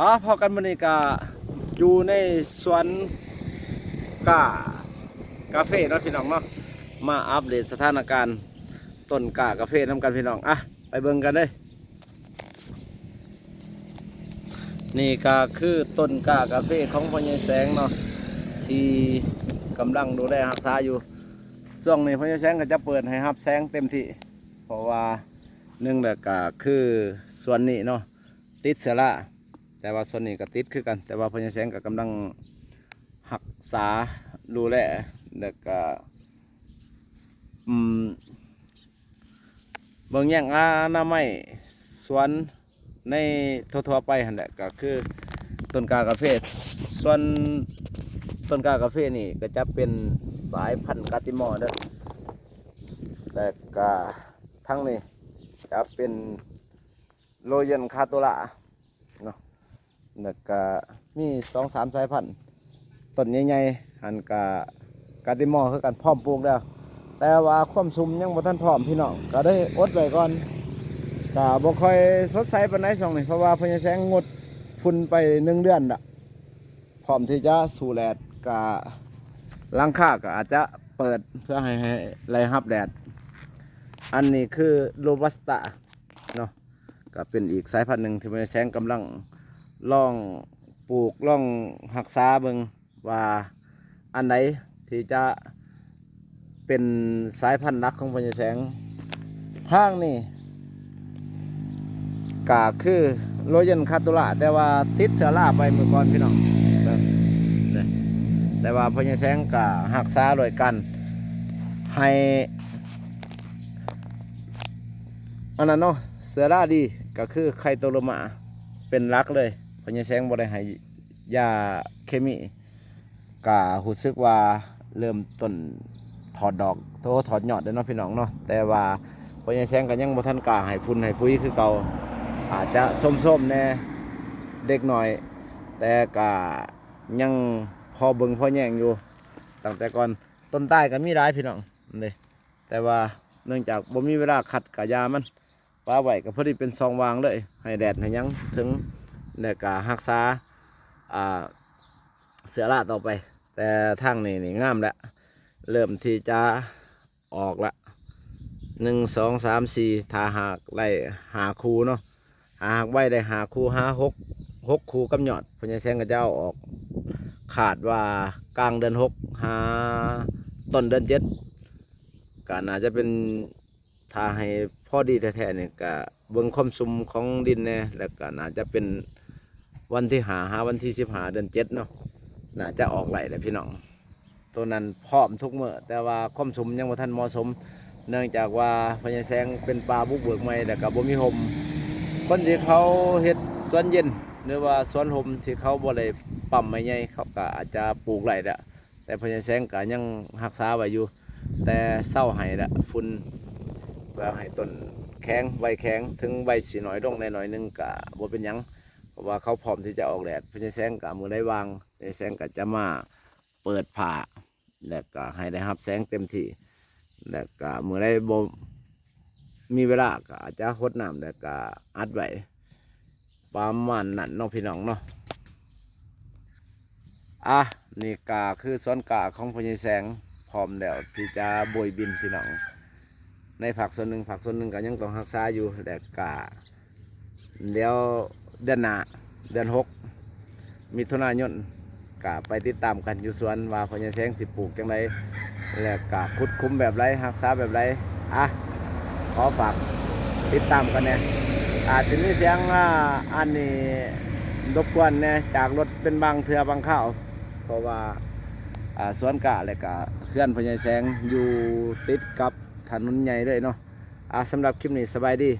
ອາ ພໍ້ກັນມື້ນີ້ກະຢູ່ໃນສວນກ້າກາເຟເນາະ ພີ່ນ້ອງເນາະ, ມາອັບເດດສະຖານະການຕົ້ນກ້າກາເຟນຳກັນ ພີ່ນ້ອງ. ອາ ໄປເບິ່ງກັນເລີຍ. ນີ້ກະຄືຕົ້ນກ້າກາເຟຂອງພໍ່ໃຫຍ່ແສງເນາະ ທີ່ກຳລັງດູແລຮັກສາຢູ່. ຊ່ວງນີ້ພໍ່ໃຫຍ່ແສງກະຈະເປີດໃຫ້ຮັບແສງເຕັມທີ່ ເພາະວ່າໜຶ່ງແຫຼະກະຄືສວນນີ້ເນາະ ຕິດເຊື້ອລາ, ແຕ່ວ່າສ່ວນນີ້ກໍຕິດຄືກັນ, ແຕ່ວ່າພໍ່ໃຫຍ່ແສງກໍກຳລັງຮັກສາດູແລ ແລ້ວກໍ ອືມ ເບິ່ງແຍງອະນາໄມສວນໃນທົ່ວໆໄປຫັ້ນແຫຼະ, ກໍຄືຕົ້ນກ້າກາເຟ. ສ່ວນຕົ້ນກ້າກາເຟນີ້ກໍຈະເປັນສາຍພັນກາຕິມໍເດີ, ແລ້ວກໍທາງນີ້ຈະເປັນ ໂຣເຢັນຄາໂຕລາເນາະ, ແລ້ວກະມີສອງສາມສາຍພັນ ຕົ້ນໃຫຍ່ໆຫັ້ນກະກາຕິມໍຄືກັນ ພ້ອມປູກແລ້ວ, ແຕ່ວ່າຄວາມຊຸ່ມຍັງບໍ່ທັນພ້ອມ ພີ່ນ້ອງ ກະເລີຍອົດໄວ້ກ່ອນ. ກະບໍ່ຄ່ອຍສົດໃສປານໃດຊ່ວງນີ້ ເພາະວ່າພໍ່ໃຫຍ່ແສງງົດຝຸ່ນໄປໜຶ່ງເດືອນລະ ພ້ອມທີ່ຈະສູ້ແດດ, ກະຫຼັງຄາກໍອາດຈະເປີດເພື່ອໃຫ້ ໃຫ້ໄດ້ຮັບແດດ. ອັນນີ້ຄືໂຣບັສຕາເນາະ, ກໍເປັນອີກສາຍພັນໜຶ່ງທີ່ແມ່ແສງກຳລັງລອງປູກ ລອງຮັກສາເບິ່ງວ່າອັນໃດທີ່ຈະເປັນສາຍພັນຫຼັກຂອງພໍ່ໃຫຍ່ແສງ. ທາງນີ້ກໍຄືໂຣເຢັນຄາໂຕລາ ແຕ່ວ່າຕິດເຊື້ອລາໄປມື້ກ່ອນ ພີ່ນ້ອງ, ແຕ່ວ່າພໍ່ໃຫຍ່ແສງກໍຮັກສາໂດຍການໃຫ້ ອັນນັ້ນເນາະ ເຊື້ອລາດີກໍຄືໄຄໂຕໂຣມາເປັນຫຼັກເລີຍ, ພໍ່ໃຫຍ່ແສງບໍ່ໄດ້ໃຫ້ຢາເຄມີ. ກະຮູ້ສຶກວ່າເລີ່ມຕົ້ນຖອດດອກ ໂອ້ ຖອດຍອດແລ້ວເນາະ ພີ່ນ້ອງເນາະ, ແຕ່ວ່າພໍ່ໃຫຍ່ແສງກໍຍັງບໍ່ທັນກ້າໃຫ້ຝຸ່ນໃຫ້ປຸຍຄືເກົ່າ, ອາດຈະໂຊມໆແດ່ເລັກນ້ອຍ, ແຕ່ກະຍັງພໍເບິ່ງພໍແຍງຢູ່. ຕັ້ງແຕ່ກ່ອນ ຕົ້ນຕາຍກໍມີຫຼາຍ ພີ່ນ້ອງເດ້, ແຕ່ວ່າເນື່ອງຈາກບໍ່ມີເວລາຄັດກະຢາມັນ ປະໄວ້ກໍພໍດີເປັນຊ່ອງວ່າງເລີຍ ໃຫ້ແດດໃຫ້ຫຍັງເຖິງ ແລ້ວກໍຮັກສາ ອ່າ ເຊື້ອລາຕໍ່ໄປ. ແຕ່ທາງນີ້ນີ້ງາມແລ້ວ ເລີ່ມທີ່ຈະອອກລະ ໜຶ່ງ ສອງ ສາມ ສີ່ ຖ້າຫາກໄດ້ຫ້າຄູ່ເນາະ, ຫາຫາກໄວ້ໄດ້ຫ້າຄູ່ ຫາຫົກ ຫົກຄູ່ກັບຍອດ ພໍ່ໃຫຍ່ແສງກໍຈະເອົາອອກ, ຄາດວ່າກາງເດືອນຫົກ ຫາຕົ້ນເດືອນເຈັດ ກໍໜ້າຈະເປັນ ຖ້າໃຫ້ພໍດີແທ້ໆນີ້ກະເບິ່ງຄວາມຊຸ່ມຂອງດິນແດ່, ແລ້ວກະໜ້າຈະເປັນວັນທີຫ້າ ຫາວັນທີສິບຫ້າ ເດືອນເຈັດເນາະ, ໜ້າຈະອອກໄດ້ແຫຼະພີ່ນ້ອງ. ໂຕນັ້ນພ້ອມທຸກມື້ ແຕ່ວ່າຄວາມຊຸ່ມຍັງບໍ່ທັນເໝາະສົມ ເນື່ອງຈາກວ່າພໍ່ໃຫຍ່ແສງເປັນປ່າບຸກເບີກໃໝ່ ແລ້ວກະບໍ່ມີຮົ່ມ. ຄົນທີ່ເຂົາເຮັດສວນເຢັນ ຫຼືວ່າສວນຮົ່ມທີ່ເຂົາບໍ່ໄດ້ປ້ຳໄມ້ໃຫຍ່ ເຂົາກະອາດຈະປູກໄດ້ແລ້ວ. ແຕ່ພໍ່ໃຫຍ່ແສງກະຍັງຮັກສາໄວ້ຢູ່, ແຕ່ເຊົາໃຫ້ລະຝຸ່ນ ເພື່ອໃຫ້ຕົ້ນແຂງ ໃບແຂງ, ເຖິງໃບຊິໜ້ອຍລົງແດ່ໜ້ອຍໜຶ່ງກະບໍ່ເປັນຫຍັງ ເພາະວ່າເຂົາພ້ອມທີ່ຈະອອກແດດ. ພໍ່ໃຫຍ່ແສງກະມື້ໃດວ່າງ ພໍ່ໃຫຍ່ແສງກະຈະມາເປີດຜ້າ ແລ້ວກະໃຫ້ໄດ້ຮັບແສງເຕັມທີ່, ແລ້ວກະມື້ໃດບໍ່ ມີເວລາກໍອາດຈະຫົດນ້ຳ ແລ້ວກໍອັດໄວ້ ປະມານນັ້ນເນາະ ພີ່ນ້ອງເນາະ. ອ່ະ ນີ້ກໍຄືສວນກ້າຂອງພໍ່ໃຫຍ່ແສງ ພ້ອມແລ້ວທີ່ຈະໂບຍບິນ ພີ່ນ້ອງ. ໃນພາກສ່ວນໜຶ່ງ ພາກສ່ວນໜຶ່ງກໍຍັງຕ້ອງຮັກສາຢູ່ ແລ້ວກໍ ດຽວເດືອນໜ້າ ເດືອນຫົກ ມິຖຸນາຍົນ ກະໄປຕິດຕາມກັນຢູ່ສວນວ່າພໍ່ໃຫຍ່ແສງຊິປູກຈັ່ງໃດ ແລ້ວກະຂຸດຂຸມແບບໃດ ຮັກສາແບບໃດ. ອ່ະ ຂໍຝາກຕິດຕາມກັນແດ່. ອາດຊິມີສຽງ ອ່າ ອັນນີ້ລົບກວນແດ່ຈາກລົດເປັນບາງເທື່ອບາງຄາວ ເພາະວ່າ ອ່າ ສວນກ້າ ແລ້ວກະເຮືອນພໍ່ໃຫຍ່ແສງຢູ່ຕິດກັບຖະໜົນໃຫຍ່ເລີຍເນາະ. ອ່າ ສຳລັບຄລິບນີ້ ສະບາຍດີ.